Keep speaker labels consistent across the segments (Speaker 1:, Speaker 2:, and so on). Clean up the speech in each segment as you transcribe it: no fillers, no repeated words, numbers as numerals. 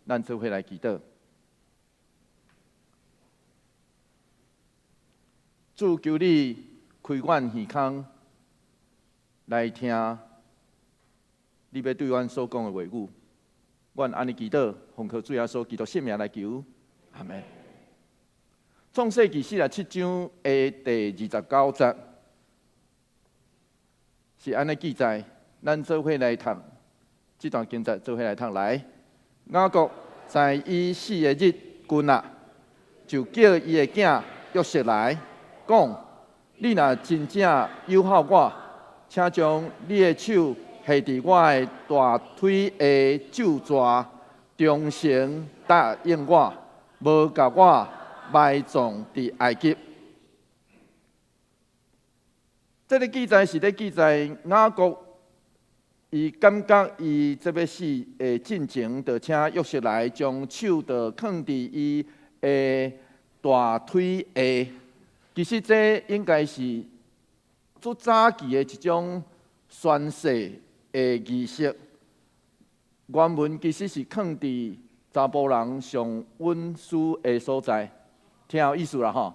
Speaker 1: 咱做伙來祈禱。主，求你開阮耳孔來聽你欲對阮所講的話語。阮按呢祈禱，奉靠主耶穌基督聖名來求，阿門。創世記47章的第29節是按呢記載，咱做伙來讀這段經節，做伙來讀來。雅各知伊死的日近啊，就叫伊的囝約瑟來講：你若真正友好我，請將你的手下佇我的大腿的咒詛，忠誠答應我，無共我埋葬佇埃及。這个記載是咧記載雅各，伊感覺伊這欲死的進前，就請約瑟來將手就囥佇伊的大腿下。其實這應該是足早期的一種宣誓的儀式。原文其實是囥佇查埔人上隱私的所在，聽有意思啦吼？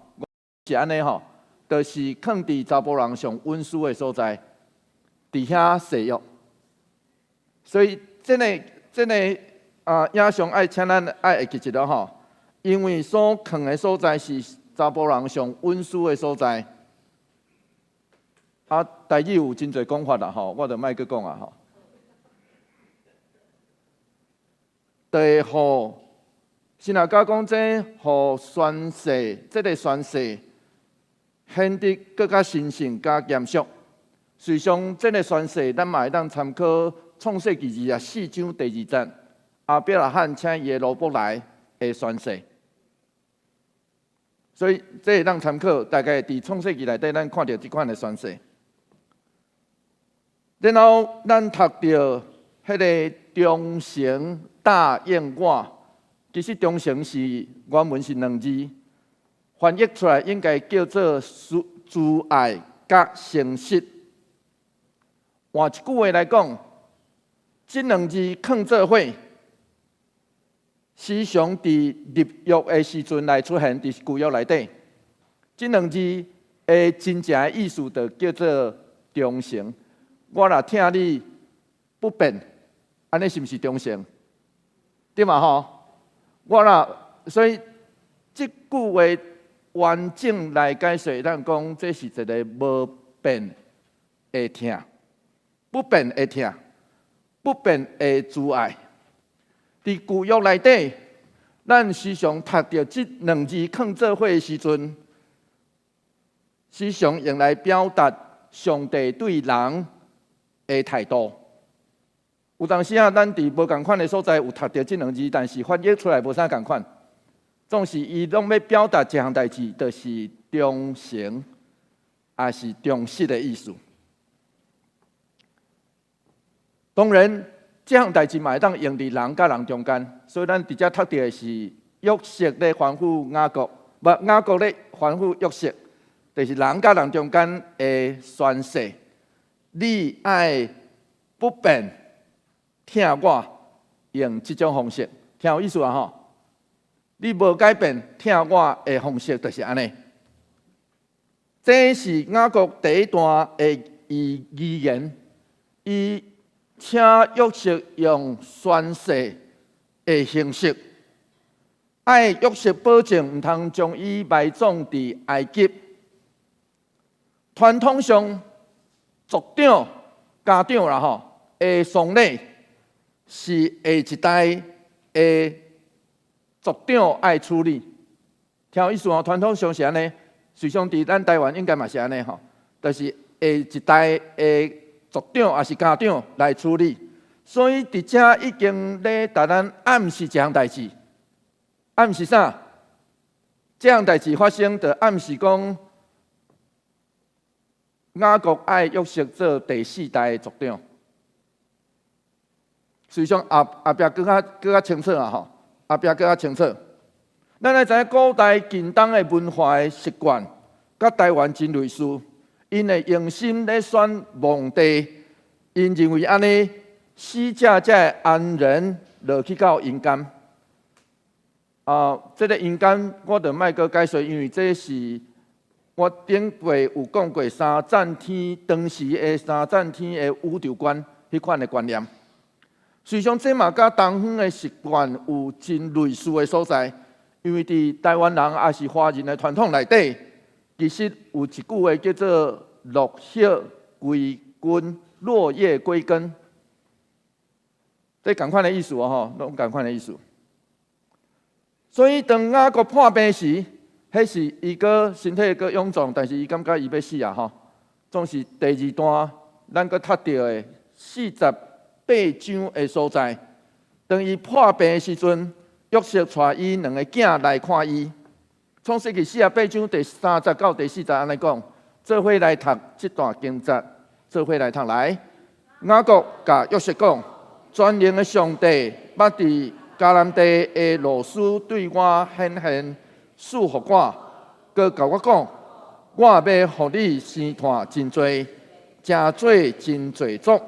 Speaker 1: 是按呢吼，就是囥佇查埔人上隱私的所在，佇遐誓約。所以這个這个影像愛請咱愛會記一下吼，因為所囥的所在是查埔人上隱私的所在。啊，台語有真濟講法啦吼，我就莫閣講啊吼。就會予神學家講，這予宣誓，這个宣誓顯得閣較神聖、佮嚴肅。事實上，這个宣誓，咱嘛會當參考創世記24章第2節，亞伯拉罕請伊的奴僕來的宣誓。所以，這會當參考，大概佇創世記內底，咱看著這款的宣誓。然後，咱讀著彼个忠誠答應我，其實忠誠是原文是兩字，翻譯出來應該叫做慈愛佮誠實。換一句話來講，這兩字囥做伙，時常佇立約的時陣來出現，佇舊約內底。這兩字的真正的意思就叫做忠誠。我若疼你不變，按呢是毋是忠誠？對嘛吼？我若所以這句話完整來解釋，咱講這是一个無變的疼，不變的疼，不變的慈愛。佇舊約內底，咱時常讀著這兩字囥做伙的時陣，時常用來表達上帝對人的態度。有當時啊，咱佇無仝款的所在有讀著這兩字，但是翻譯出來無啥仝款。總是伊攏欲表達一項代誌，就是忠誠，抑是忠實的意思。當然，這項代誌嘛會當用佇人佮人中間，所以咱佇遮讀著的是約瑟咧吩咐雅各，無雅各咧吩咐約瑟，就是人佮人中間的宣誓，你愛不變疼我，用這種方式，聽有意思啊吼？你無改變疼我的方式，就是按呢。這是雅各第一段的預言，伊請約瑟用宣誓的形式，愛約瑟保證毋通將伊埋葬佇埃及。傳統上，族長、家長啦吼的喪禮是下一代的族長愛處理。聽有意思哦？傳統上是按呢，實際上佇咱台灣應該嘛是按呢吼，就是下一代的族長抑是家長來處理。所以佇遮已經咧共咱暗示一項代誌，暗示啥？這項代誌發生，就暗示講雅各愛約瑟做第四代的族長。實際上後壁閣較清楚啊吼，後壁閣較清楚。咱來知影古代近東的文化的習慣，佮台灣真類似。𪜶會用心咧選墓地，𪜶認為按呢，死者才會安然落去到陰間。啊，這个陰間我就莫閣解說，因為這是我頂過有講過三層天當時的三層天的宇宙觀彼款的觀念。事實上，這嘛佮東方的習慣有真類似的所在，因為佇台灣人抑是華人的傳統內底，其實有一句話叫做“落葉歸根”，落葉歸根，這仝款的意思哦，吼，攏仝款的意思。所以當雅各破病時，彼時伊閣身體閣臃腫，但是伊感覺伊欲死啊，吼。總是第二段，咱閣讀著的48章的所在，當伊破病的時陣，約瑟帶伊兩个囝來看伊。創世記48章第三節到第四節按呢講，做伙來讀這段經節，做伙來讀來。雅各共約瑟講：全能的上帝捌佇迦南地的老師對我顯現賜福我，閣共我講：我欲予你生湠真濟，成做真濟族，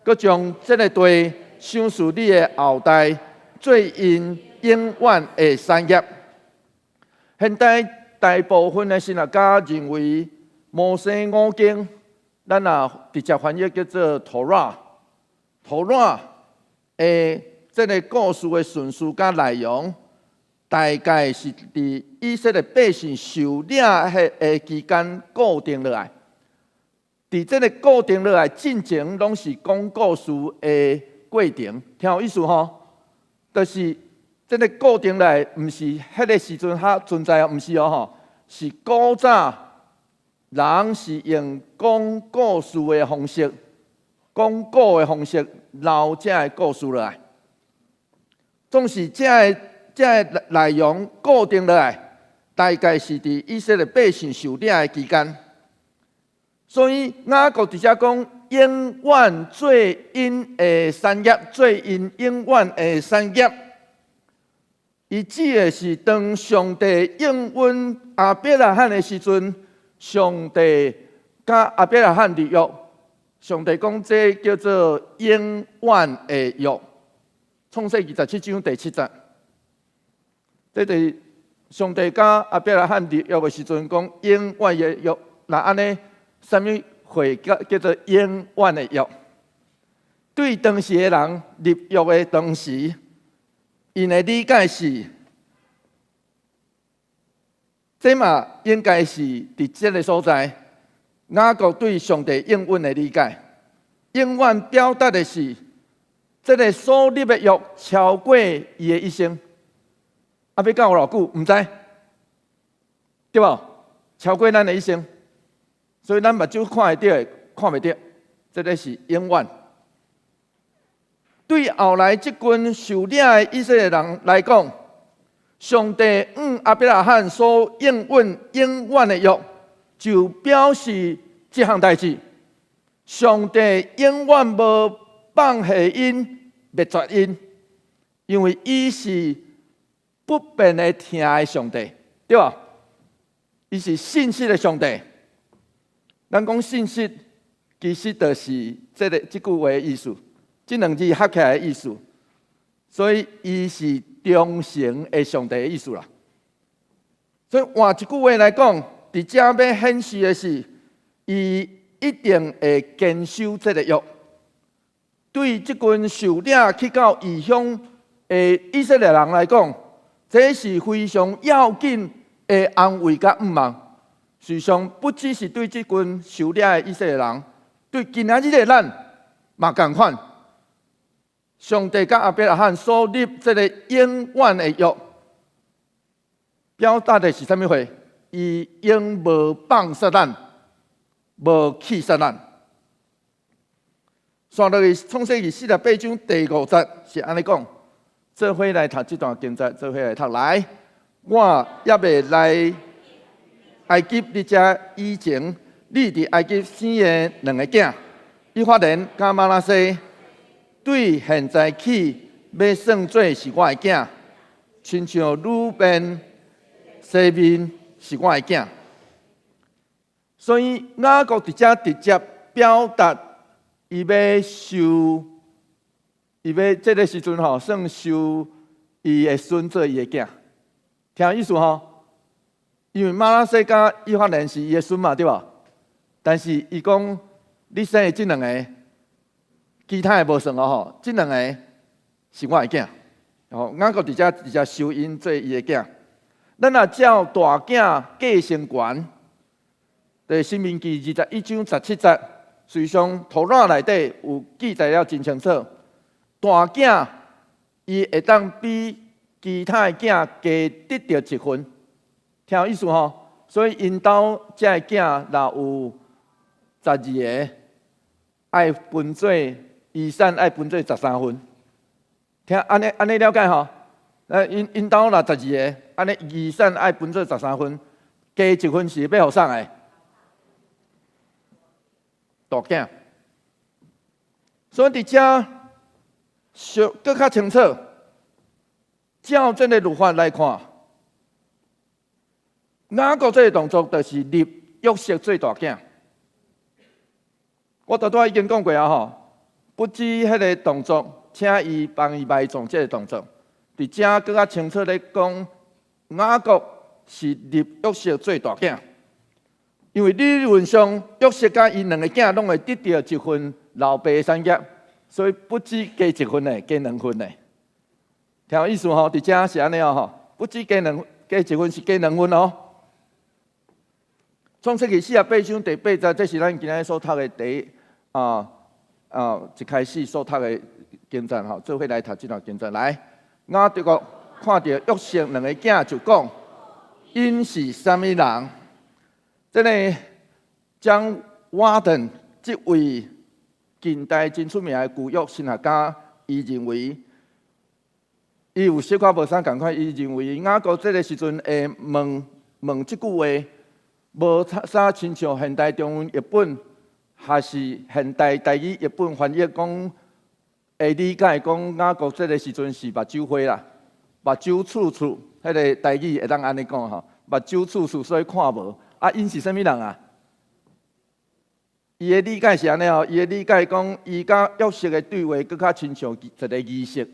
Speaker 1: 閣將這个地賞賜你的後代，做𪜶永遠的產業。現代大部分的神學家認為，摩西五經，咱若直接翻譯叫做 Torah，Torah 的這个故事的順序佮內容，大概是佇以色列百姓受掠的期間固定落來。佇這个固定落來進前，攏是講故事的過程，聽有意思吼？就是這个固定落來，毋是彼个時陣才存在哦，毋是哦吼，是古早人是用講故事的方式，講古的方式留這个故事落來。總是這个內容固定落來，大概是佇以色列百姓受掠的期間。所以雅各佇遮講，永遠做𪜶的產業，做𪜶永遠的產業。伊指的是當上帝應允亞伯拉罕的時陣，上帝佮亞伯拉罕立約，上帝講這叫做永遠的約。創世記17章第7節，這佇上帝佮亞伯拉罕立約的時陣，講永遠的約。若按呢，啥物會叫做永遠的約？對當時的人立約的當時，𪜶的理解是，這嘛應該是佇這个所在，雅各對上帝應允的理解，永遠表達的是，這个所立的約超過伊的一生，啊，欲到偌久？毋知，對無？超過咱的一生，所以咱目睭看會著的，看袂著，這个是永遠。對後來這群受掠的以色列人來講，上帝向亞伯拉罕所應允永遠的約，就表示這項代誌：上帝永遠無放棄𪜶、滅絕𪜶，因為伊是不變的疼的上帝，對無？伊是信實的上帝。咱講信實，其實就是這句話的意思，這兩字合起來的意思。所以，伊是忠誠的上帝的意思啦。所以換一句話來講，佇遮欲顯示的是，伊一定會堅守這个約。對這群受掠去到異鄉的以色列人來講，這是非常要緊的安慰佮向望。事實上，不只是對這群受掠的以色列人，對今仔日的咱嘛仝款。上帝佮亞伯拉罕所立這个永遠的約，表達的是啥物話？伊永無放捨咱，無棄捨咱。紲落去創世記48章第5節是按呢講：做伙來讀這段經節，做伙來讀來。我猶未來埃及佇遮以前，你佇埃及生的兩个囝，以法蓮佮瑪拿西，對現在起欲算做是我的囝，親像呂便、西緬是我的囝。所以雅各佇遮直接表達，伊欲收，伊欲這个時陣吼，算收伊的孫做伊的囝。聽有意思吼？因為瑪拿西佮以法蓮是伊的孫嘛，對無？但是伊講你生的這兩个，其他的無算哦吼，這兩个是我的囝。吼，雅各佇遮直接收𪜶做伊的囝。咱若照大囝繼承權，佇申命記21章17節，實際上圖拉內底有記載了真清楚。大囝伊會當比其他的囝加得著一份，聽有意思吼？所以𪜶兜這个囝若有12个，愛分做遺產，愛分做13份。聽按呢按呢了解吼？𪜶𪜶兜若12个，按呢遺產愛分做十三份，加一份是欲予啥的？大囝。所以佇遮說閣較清楚，照這个律法來看，雅各這个動作就是立約瑟做大囝。我拄拄已經講過啊吼，不止彼个動作，請伊幫伊埋葬這个動作，佇遮閣較清楚咧講，雅各是立約瑟做大囝，因為理論上約瑟佮伊兩个囝攏會得著一份老爸的產業，所以不止加一份咧，加兩份咧。聽有意思吼？佇遮是按呢哦吼，不止加兩加一份，是加兩份哦。創世記48章第8節，這是咱今仔所讀的第一一開始所讀的經節吼，做伙來讀這段經節來。雅各看著約瑟兩个囝就講：𪜶是啥物人？這个 John Walton 這位近代真出名的舊約神學家，伊認為，伊有小可無啥仝款，伊認為雅各這个時陣會問問這句話，無啥親像現代中文譯本，還是現代台語譯本翻譯講，會理解講雅各這个時陣是目睭花啦，目睭處處，彼个台語會當按呢講吼，目睭處處所以看無。啊，𪜶是啥物人啊？伊的理解是按呢哦，伊的理解講，伊佮約瑟的對話，閣較親像一个儀式，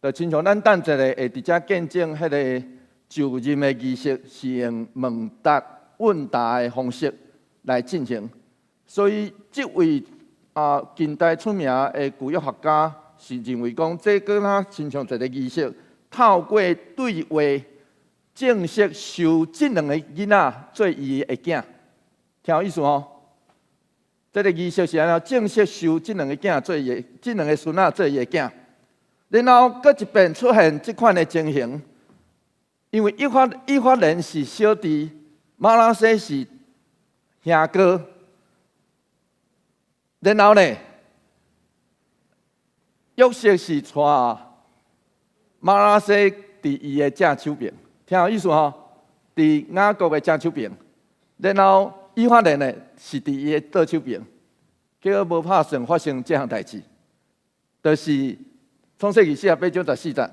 Speaker 1: 就親像咱等一下會佇遮見證彼个就任的儀式，是用問答問答的方式來進行。所以，這位近代出名的舊約學家是認為講，這閣較親像一个儀式，透過對話正式收這兩个囡仔做伊的囝，聽有意思吼？這个儀式是按怎？正式收這兩个囝做伊的，這兩个孫仔做伊的囝。然後閣一遍出現這款的情形，因為以法蓮是小弟，瑪拿西是兄哥。然後呢，約瑟是帶瑪拿西佇伊的正手爿，聽有意思吼？佇雅各的正手爿，然後以法蓮呢是佇伊的倒手爿，結果無拍算發生這項代誌，就是創世記48章14節，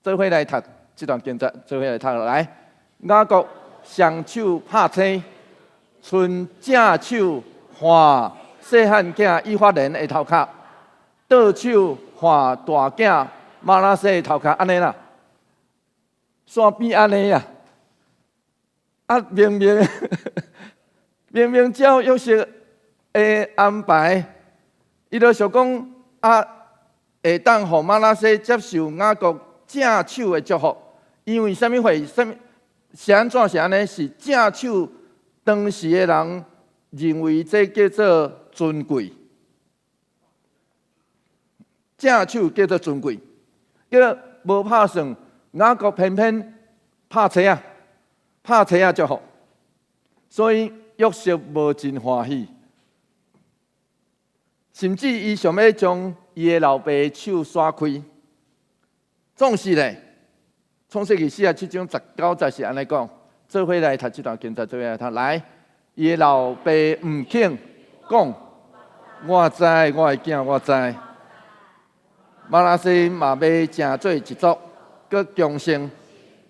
Speaker 1: 做伙來讀這段經節，做伙來讀來。雅各雙手拍青，伸正手按細漢囝以法蓮的頭殼，倒手按大囝瑪拿西的頭殼，按呢啦，煞變按呢啊！啊，明明明明照約瑟的安排，伊就想講啊，會當予瑪拿西接受雅各正手的祝福，因為啥物會？啥物是按怎是按呢？是正手，當時的人認為這叫做尊貴，正手叫做尊貴，叫無拍算，雅各偏偏拍青仔，拍青仔祝福，所以約瑟無真歡喜，甚至伊想欲將伊的老爸的手徙開。總是咧，創世記47章19節是按呢講，做伙來讀這段經節，做伙來讀來。伊的老爸毋肯講，我知我的囝，我知。瑪拿西嘛欲成做一族，閣強盛。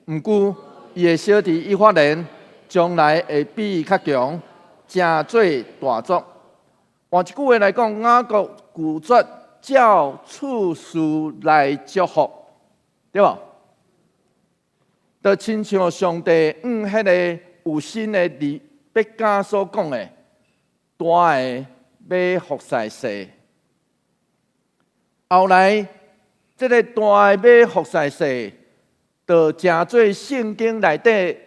Speaker 1: 毋過伊的小弟以法蓮將來會比伊較強，成做大族。換一句話來講，雅各拒絕照次序來祝福，對無？就親像上帝向彼个有心的利百加所講的，大的馬服侍細。後來，這个大的馬服侍細，就成做聖經內底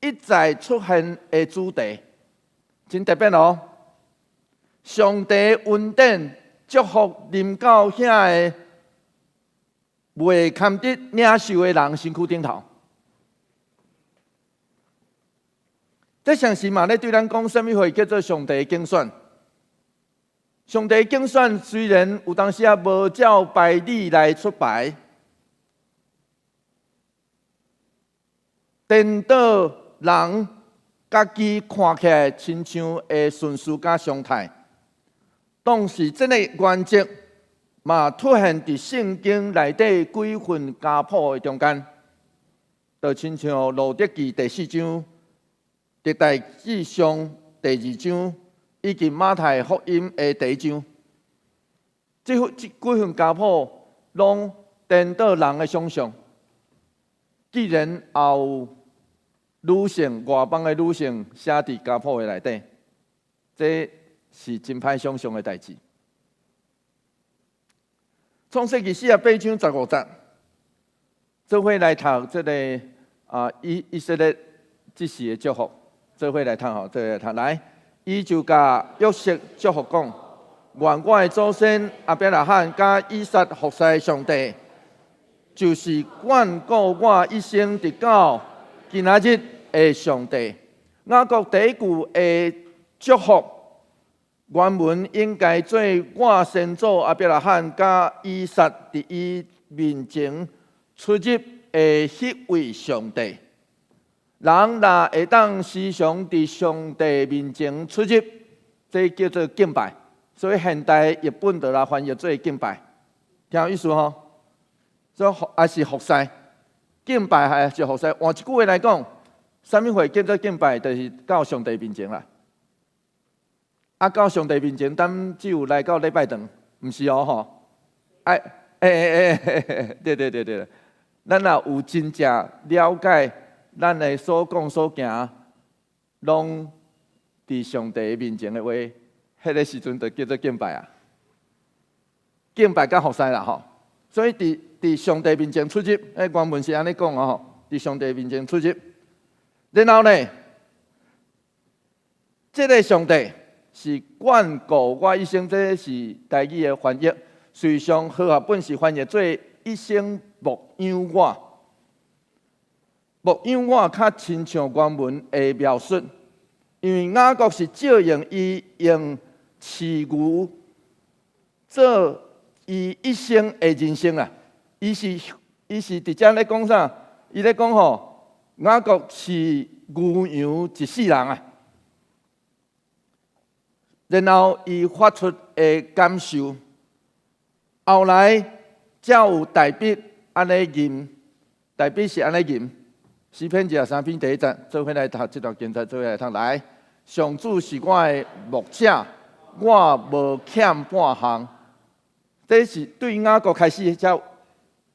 Speaker 1: 一再出現的主題，真特別哦。上帝恩典祝福臨到遐个袂堪得領受的人身軀頂頭。這像是嘛咧對咱講啥物貨叫做上帝的揀選？上帝揀選雖然有當時仔無照排列來出牌，顛倒人家己看起來親像的順序佮常態，當時這个原則嘛出現佇聖經內底幾份家譜的中間，就親像路得記第四章、歷代志上第二章，以及馬太福音的第一章，這幾份家譜攏顛倒人的想象。既然也有女性，外邦的女性寫佇家譜的內底，這是真歹想象的代誌。創世記48章15節，做伙來讀這个以色列這時的祝福，做伙來讀吼，做伙來讀來。伊就共約瑟祝福講：願我的祖先亞伯拉罕佮以撒服侍上帝，就是眷顧我一生直到今仔日的上帝。雅各第一句的祝福，原文應該做我先祖亞伯拉罕佮以撒佇伊面前出入的彼位上帝。人若會當時常佇上帝面前出入，這叫做敬拜。所以現代譯本就來翻譯做敬拜，聽有意思吼？所以抑是服侍，敬拜還是服侍？換一句話來講，啥物貨叫做敬拜？就是到上帝面前啦。啊，到上帝面前，咱只有來到禮拜堂，毋是哦吼？哎欸欸欸，對對對對，咱若有真正了解，咱的所講所行，攏佇上帝面前的話，彼个時陣就叫做敬拜啊！敬拜佮服侍啦吼。所以佇上帝面前出入，彼原文是按呢講哦吼。佇上帝面前出入，然後呢，這个上帝是眷顧我一生，這是台語的翻譯。事實上，和合本是翻譯做一生牧養我。牧養我較親像原文的描述，因為雅各是借用伊用飼牛做伊一生的人生啊！伊是佇遮咧講啥？伊咧講吼，雅各飼牛羊一世人啊！然後伊發出的感受，後來才有大衛按呢吟，大衛是按呢吟。詩篇23篇第一節，做伙來讀這段經節，做伙來讀來。上主是我的牧者，我無欠半項。這是對雅各開始才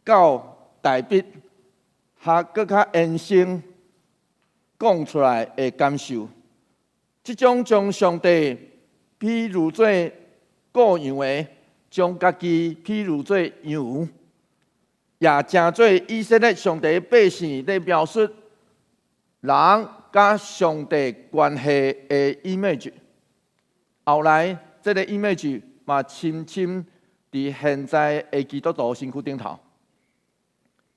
Speaker 1: 到大衛，較閣較延伸講出來的感受。這種將上帝比喻做顧羊的，將家己比喻做羊，也成做以色列上帝百姓咧描述人佮上帝關係的 image。後來，這个 image 嘛深深佇現在的基督徒身軀頂頭。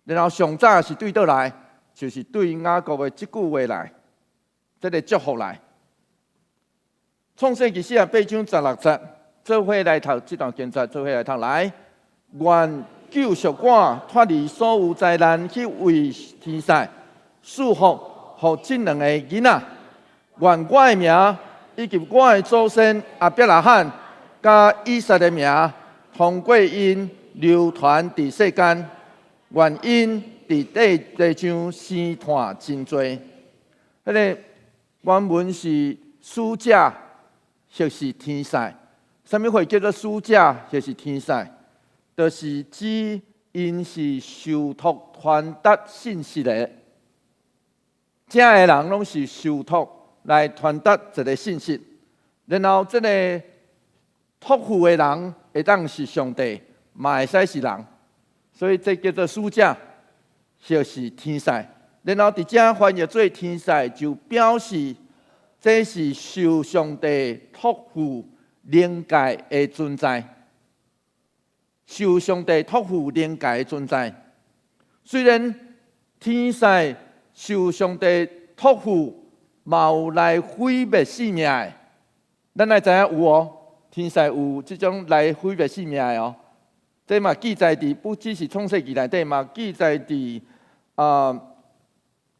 Speaker 1: 然後上早是對佗來，就是對雅各的這句話來，這个祝福來。創世記48章16節，做伙來讀這段經節，做伙來讀來。願救贖我脫離所有災難，彼位天使賜福予這兩个囡仔。願我的名以及我的祖先亞伯拉罕佮以撒的名，通過𪜶流傳佇世間。願𪜶佇地上生湠真濟。彼个原文是使者，或是天使。啥物貨叫做使者，或是天使？就是指𪜶是受託傳達信息的。遮的人攏是受託來傳達一个信息，然後這个託付的人會當是上帝，嘛會使是人，所以這叫做使者，就是天使。然後佇遮翻譯做天使，就表示這是受上帝託付靈界的存在，受上帝託付靈界的存在。雖然天使受上帝託付，嘛有來毀滅性命的，咱愛知影有哦，天使有這種來毀滅性命的哦。這嘛記載佇不只是創世記內底，嘛記載佇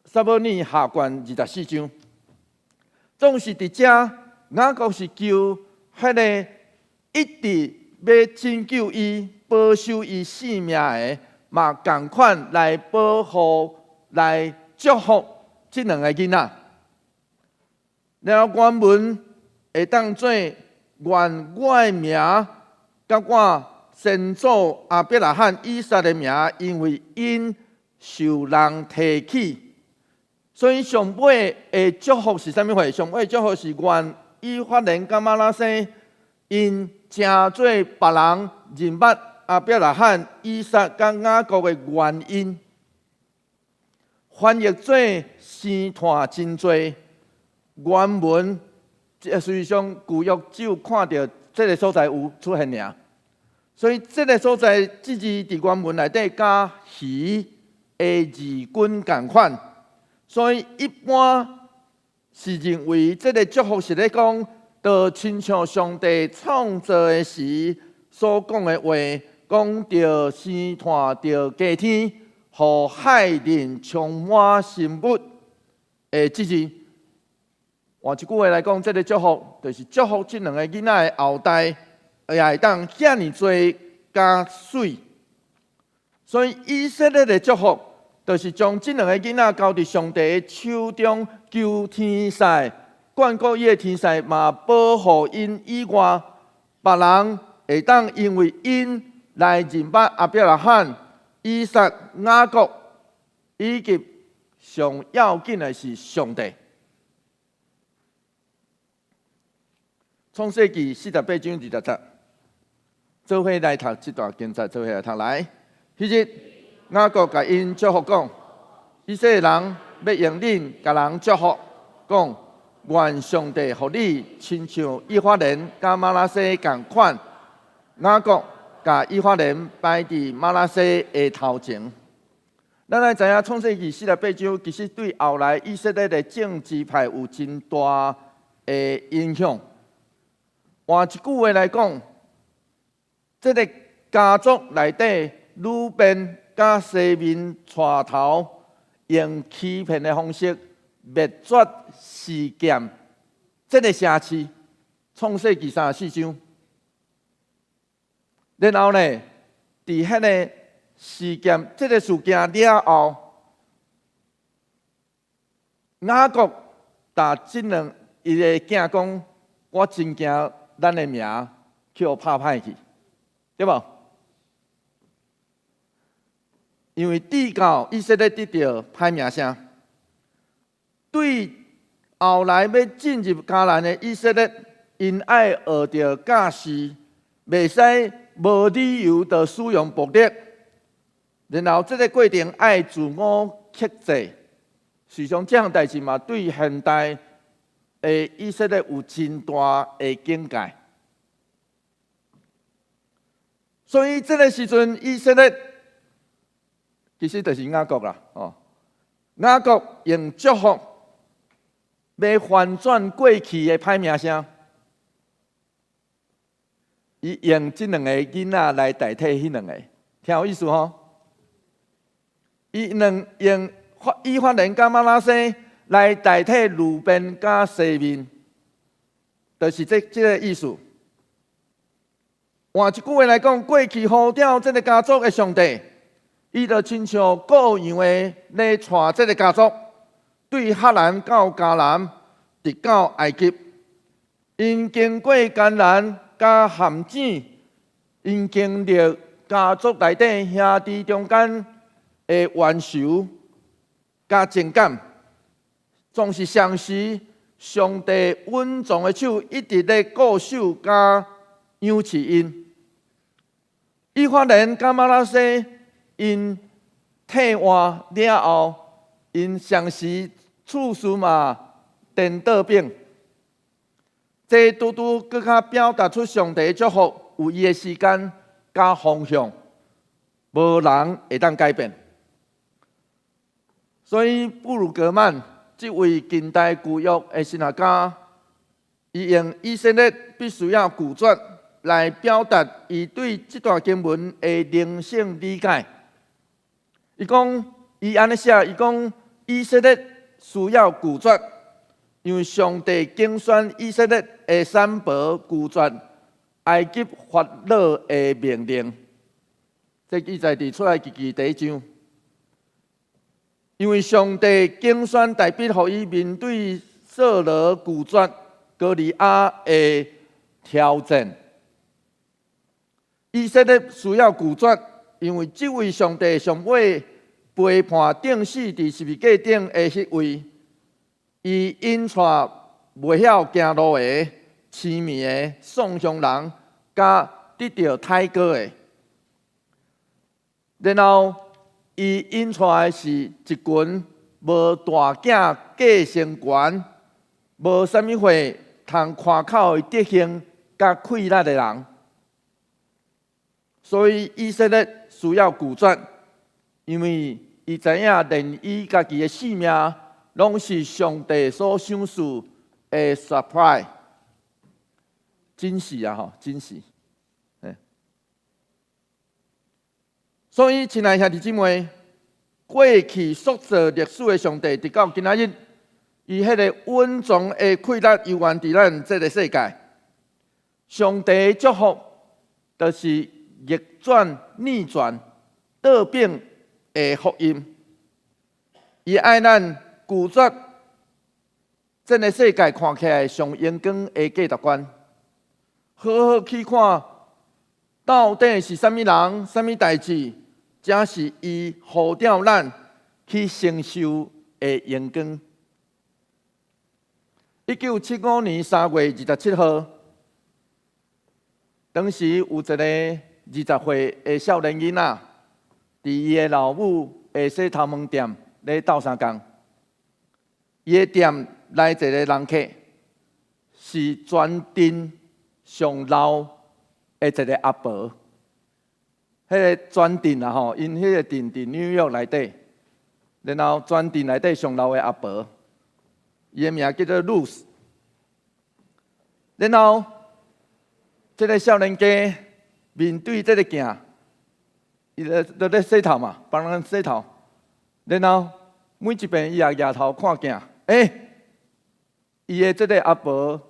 Speaker 1: 撒母耳下卷24章。總是佇遮，雅各是求彼个一直欲拯救伊、保守伊性命的，嘛仝款來保護、來祝福這兩个囡仔。然後原文會當做願我的名，佮我先祖亞伯拉罕、以撒的名，因為𪜶受人提起，所以上尾的祝福是啥物貨？上尾祝福是願以法蓮佮瑪拿西，𪜶成做別人認捌亞伯拉罕、以撒佮雅各的原因。翻譯做生湠真濟，原文這事實上舊約只有看著這个所在有出現爾，所以這个所在這字佇原文內底佮魚的字根仝款，所以一般是認為這个祝福是咧講，就親像上帝創造的時所講的話，講著生湠著加添，予海林充滿生物的這字。換一句話來講，這个祝福就是祝福這兩个囡仔的後代，也會當遐爾濟佮媠。所以以色列的祝福，就是將這兩个囡仔交佇上帝的手中，求天使眷顧伊的天使嘛保護𪜶以外，別人會當因為𪜶來認捌亞伯拉罕、以撒、雅各，以及上要緊的是上帝。創世記48章20節，做伙來讀這段經節，做伙來讀來。彼日雅各共𪜶祝福講：以色列人欲用恁共人祝福，講願上帝予你親像以法蓮佮瑪拿西仝款。雅各共以法蓮擺佇瑪拿西的頭前。咱來知影創世記四十八章，其實對後來以色列的政治派有真大的影響。換一句話來講，這个家族內底，呂便佮西緬帶頭，用欺騙的方式滅絕示劍，這个城市，創世記34章。然後呢，佇彼个事件，這个事件了後，雅各共這兩伊的囝講：我真驚咱的名去予拍歹去，對無？因為至到以色列得著歹名聲，對後來欲進入迦南的以色列，𪜶愛學著教示，袂使無理由就使用暴力，然後這个過程愛自我克制。事實上，這項代誌嘛，對現代的以色列有真大的警戒。所以這个時陣，以色列其實就是雅各啦，哦，雅各用祝福欲翻轉過去的歹名聲，伊用這兩个囡仔來代替彼兩个，聽有意思吼？伊兩用以法蓮佮瑪拿西來代替呂便佮西緬，就是這个意思。換一句話來講，過去呼召這个家族的上帝，伊就親像羔羊的咧帶這个家族，對哈蘭到迦南，直到埃及，𪜶經過艱難佮陷阱，𪜶經歷家族內底兄弟中間的冤仇佮情感，總是相時上帝隱藏的手一直咧顧守佮養飼𪜶。以法蓮佮瑪拿西𪜶替換了後，𪜶相時處事嘛顛倒反。這拄拄閣較表達出上帝祝福有伊的時間佮方向，無人會當改變。所以布魯格曼這位近代舊約的神學家，伊用以色列必須要拒絕來表達伊對這段經文的靈性理解。伊講，伊按呢寫，伊講以色列需要拒絕，因為上帝揀選以色列的散婆拒絕埃及法老的命令。這記載佇出埃及記第一章。因為上帝揀選大衛，予伊面對掃羅拒絕歌利亞的挑戰。以色列需要拒絕，因為這位上帝上尾背叛釘死佇十字架頂的彼位，伊引帶袂曉行路的、痴迷的、喪鄉人，佮得著太過的，然後伊引帶的是一群無大囝繼承權、無啥物貨通誇口的德行佮氣力的人，所以以色列需要拒絕，因為伊知影連伊家己的性命，攏是上帝所賞賜的 surprise，真是啊吼，真是。所以，親愛兄弟姊妹，過去塑造歷史的上帝，直到今仔日，伊彼個隱藏的氣力猶原佇咱這个世界。上帝的祝福，就是逆轉、逆轉、倒反的福音。伊愛咱拒絕這个世界看起來上榮光的價值觀，好好去看到底是啥物人、啥物代誌，才是伊呼召咱去承受的榮光。1975年3月27號，當時有一个20歲的少年囡仔，佇伊的老母的洗頭毛店咧鬥相共。伊的店來一个人客，是全鎮上老的一个阿婆。彼个全鎮啊吼，𪜶彼个鎮佇紐約內底，然後全鎮內底上老的阿婆，伊的名叫做露絲。然後，這个少年家面對這个鏡，伊咧咧洗頭嘛，幫人洗頭。然後每一遍伊也舉頭看鏡，欸，伊的這个阿婆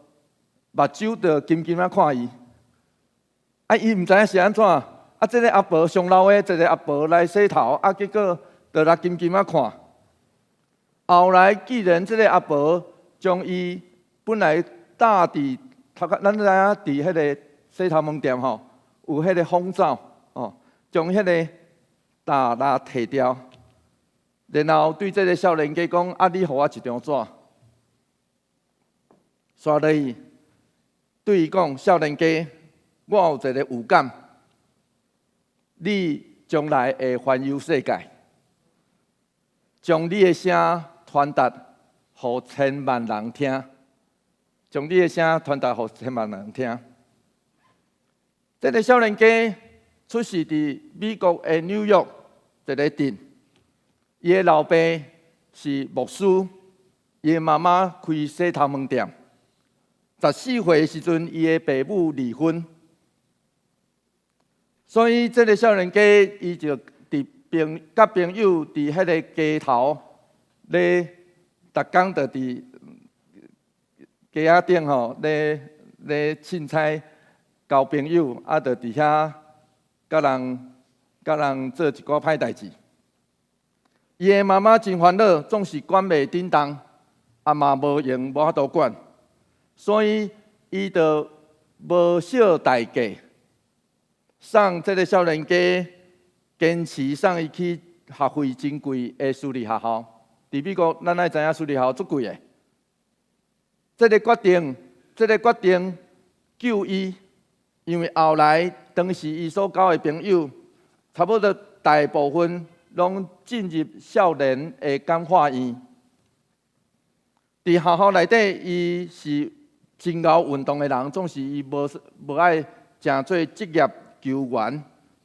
Speaker 1: 目睭就金金仔看伊，啊，伊毋知影是按怎。啊，這个阿婆上老的一个阿婆來洗頭，啊，結果就來金金仔看。後來既然這个阿婆將伊本來搭佇頭殼，咱知影佇彼个洗頭毛店吼，有彼个風罩哦，將彼个罩來提掉，然後對這个少年家講：啊，你予我一張紙。煞落去對伊講：少年家，我有一个預感。你將來會環遊世界，將你的聲傳達予千萬人聽，將你的聲傳達予千萬人聽。這个少年家出世佇美國的紐約一个鎮，伊的老爸是牧師，伊的媽媽開洗頭毛店。14歲的時陣，伊的爸母離婚。所以，這个少年家伊就佇朋佮朋友佇彼个街頭咧，逐工就佇街仔頂吼咧咧凊彩交朋友，啊，就佇遐佮人做一寡歹代誌。伊的媽媽真煩惱，總是管袂振動，啊嘛無閒無法度管，所以伊就無惜代價，送這个少年家堅持送伊去學費真貴的私立學校，佇佇美國，咱愛知影私立學校足貴的。這個決定救伊，因為後來當時伊所交的朋友，差不多大部分攏進入少年的感化院。佇學校內底，伊是真𠢕運動的人，總是伊無愛誠做職業球員，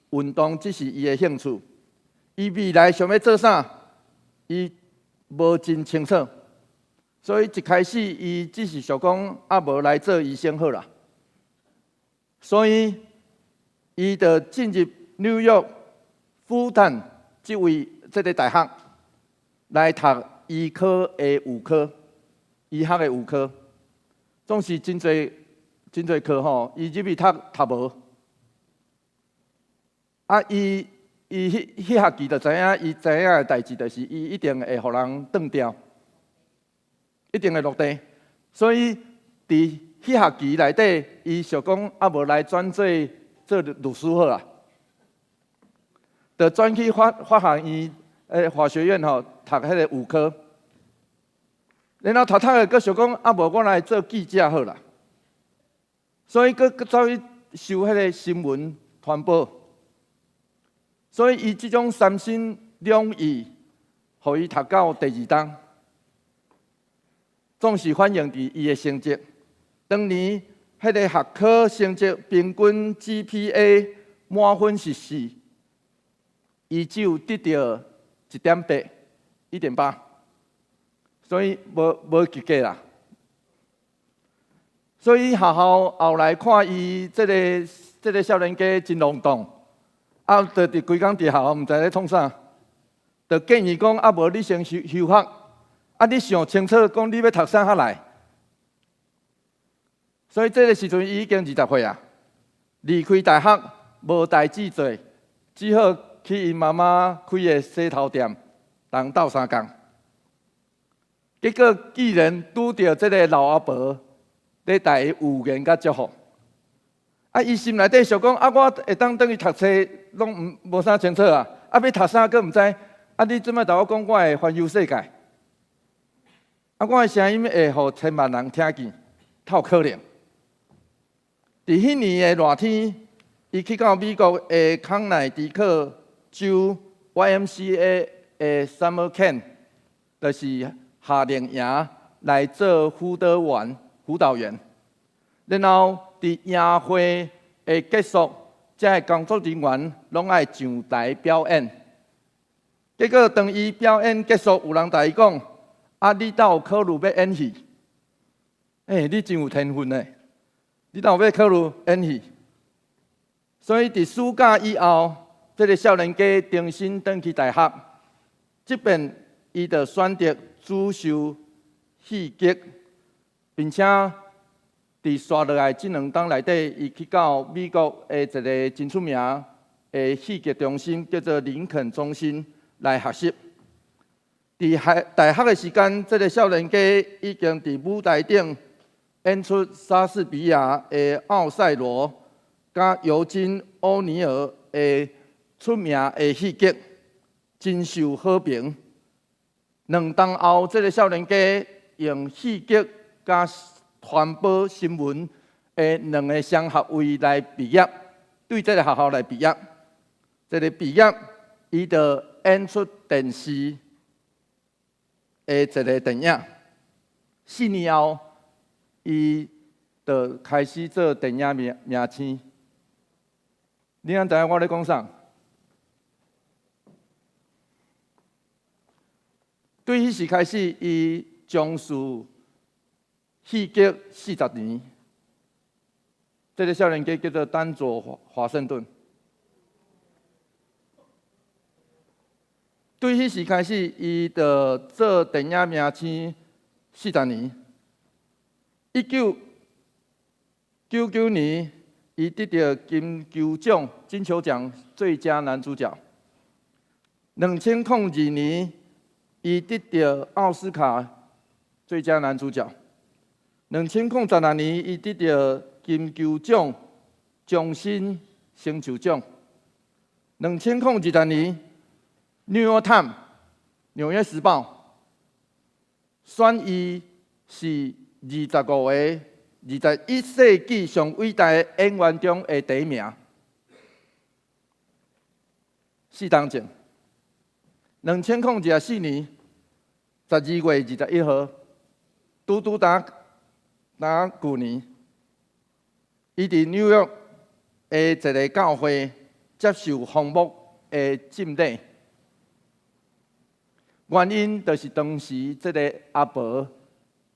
Speaker 1: 運動只是伊的興趣。伊未來想欲做啥，伊無真清楚。所以一開始，伊只是想講，啊，無來做醫生好啦。所以，伊就進入紐約復旦這位這个大學來讀醫科的預科，醫學的預科，總是真濟真濟科吼，伊入去讀讀無。啊，伊彼彼學期就知影，伊知影的代誌就是伊一定會予人斷掉，一定會落地。所以佇彼學期內底，伊想講啊，無來轉做做律師好啦，就轉去法學院法學院吼讀彼个預科。然後讀讀的，閣想講啊，無我來做記者好啦。所以閣走去修彼个新聞傳播。所以伊這種三心兩意，予伊讀到第二冬，總是反映佇伊的成績。當年彼个學科成績平均 GPA 滿分是4，伊只有得著1.8，1.8，所以無及格啦。所以學校後來看伊這個少年家真浪蕩，啊，就佇規工佇學校毋知咧創啥，就建議講啊，無你先休學，啊，你想清楚講你欲讀啥較來。所以這个時陣伊已經20歲啊，離開大學無代誌做，只好去𪜶媽媽開的洗頭店當鬥相共。結果竟然拄著這个老阿婆咧共伊預言佮祝福。啊，伊心內底想講啊，我會當轉去讀冊，攏毋無啥清楚啊，啊，欲讀啥閣毋知。啊，你這擺共我講，我會環遊世界，啊，我的聲音會予千萬人聽見，敢有可能？佇彼年的熱天，伊去到美國的康乃狄克州 YMCA 的 Summer Camp，就是夏令營來做輔導員。輔導員，然後佇營會的結束，這个工作人員攏愛上台表演。結果當伊表演結束，有人共伊講：啊，你敢有考慮欲演戲？欸，你真有天分呢！你敢有欲考慮演戲？所以佇暑假以後，這个少年家重新轉去大學，這遍伊就選擇主修戲劇，並且佇紲落來這兩冬內底，伊去到美國的一个真出名的戲劇中心，叫做林肯中心來學習。佇學大學的時間，這个少年家已經佇舞台頂演出莎士比亞的《奧賽羅》佮尤金·歐尼爾的出名的戲劇，真受好評。兩冬後，這个少年家用戲劇佮傳播新聞的兩个雙學位來畢業，對這个學校來畢業。這个畢業，伊就演出電視的一个電影。4年後，伊就開始做電影明星。你敢知影我咧講啥？對彼時開始，伊從事戲劇40年。這个少年家叫做丹佐華盛頓。對彼時開始，伊就做電影明星四十年。1999年，伊得著金球獎最佳男主角。2002年，伊得著奧斯卡最佳男主角。2016年，伊得著金球獎終身成就獎。2020年，《New York Times》紐約時報選伊是25個21世紀上偉大的演員中的第一名。4冬前，2024年12月21號，拄拄焦焦舊年，伊佇紐約的一个教會接受封牧的浸禮。原因就是當時這个阿婆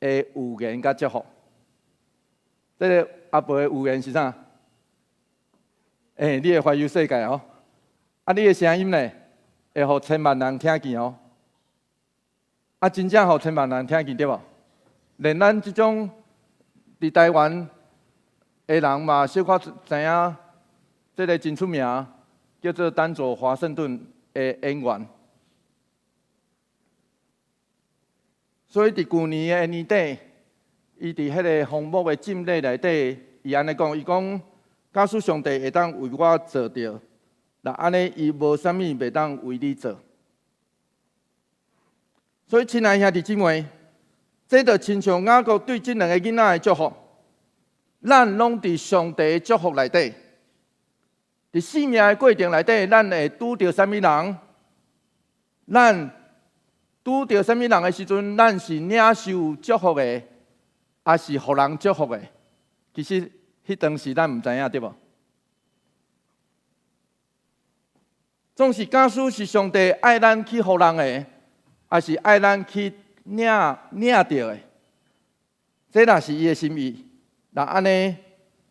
Speaker 1: 的預言佮祝福。這个阿婆的預言是啥？欸，你會環遊世界哦！啊，你的聲音呢，會予千萬人聽見哦！啊，真正予千萬人聽見對無？連咱這種佇台灣的人嘛，小可知影，這个真出名，叫做丹佐華盛頓的演員。所以佇舊年的年底，伊佇彼个封牧的浸禮內底，伊按呢講，伊講，假使上帝會當為我做著，若按呢伊無啥物袂當為你做。所以，親愛兄弟姊妹，這就親像雅各對這兩个囡仔的祝福，咱攏佇上帝的祝福內底，佇生命的過程內底，咱會拄著啥物人？咱拄著啥物人的時陣，咱是領受祝福的，抑是予人祝福的？其實，彼當時咱毋知影，對無？總是假使是上帝愛咱去予人的，抑是愛咱去領領著的，這若是伊的心意，若按呢，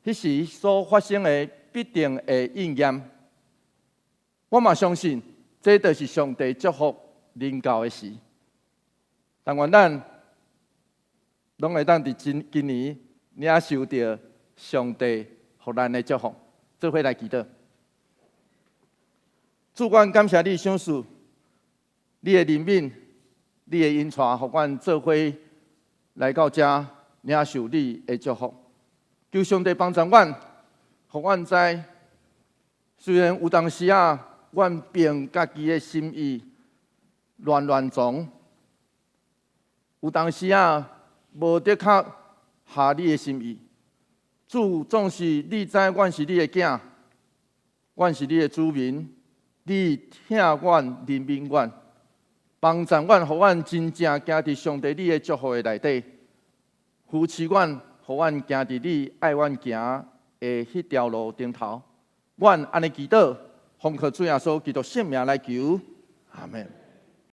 Speaker 1: 彼時所發生的必定會應驗。我嘛相信，這就是上帝祝福臨到的時。但願咱攏會當佇今今年領受著上帝予咱的祝福，做伙來祈禱。主，阮感謝你賞賜，你的憐憫，你的恩帶，予阮做伙來到遮領受你的祝福。求上帝幫助阮，予阮知，雖然有當時啊，阮憑家己的心意亂亂撞，有當時啊，無的確合你的心意。主總是你知，阮是你的囝，阮是你的子民，你疼阮、憐憫阮，幫助阮，予阮真正行佇上帝你的祝福的內底，扶持阮，予阮行佇你愛阮行的彼條路頂頭。阮按呢祈禱，奉靠主耶穌基督聖名來求，阿門。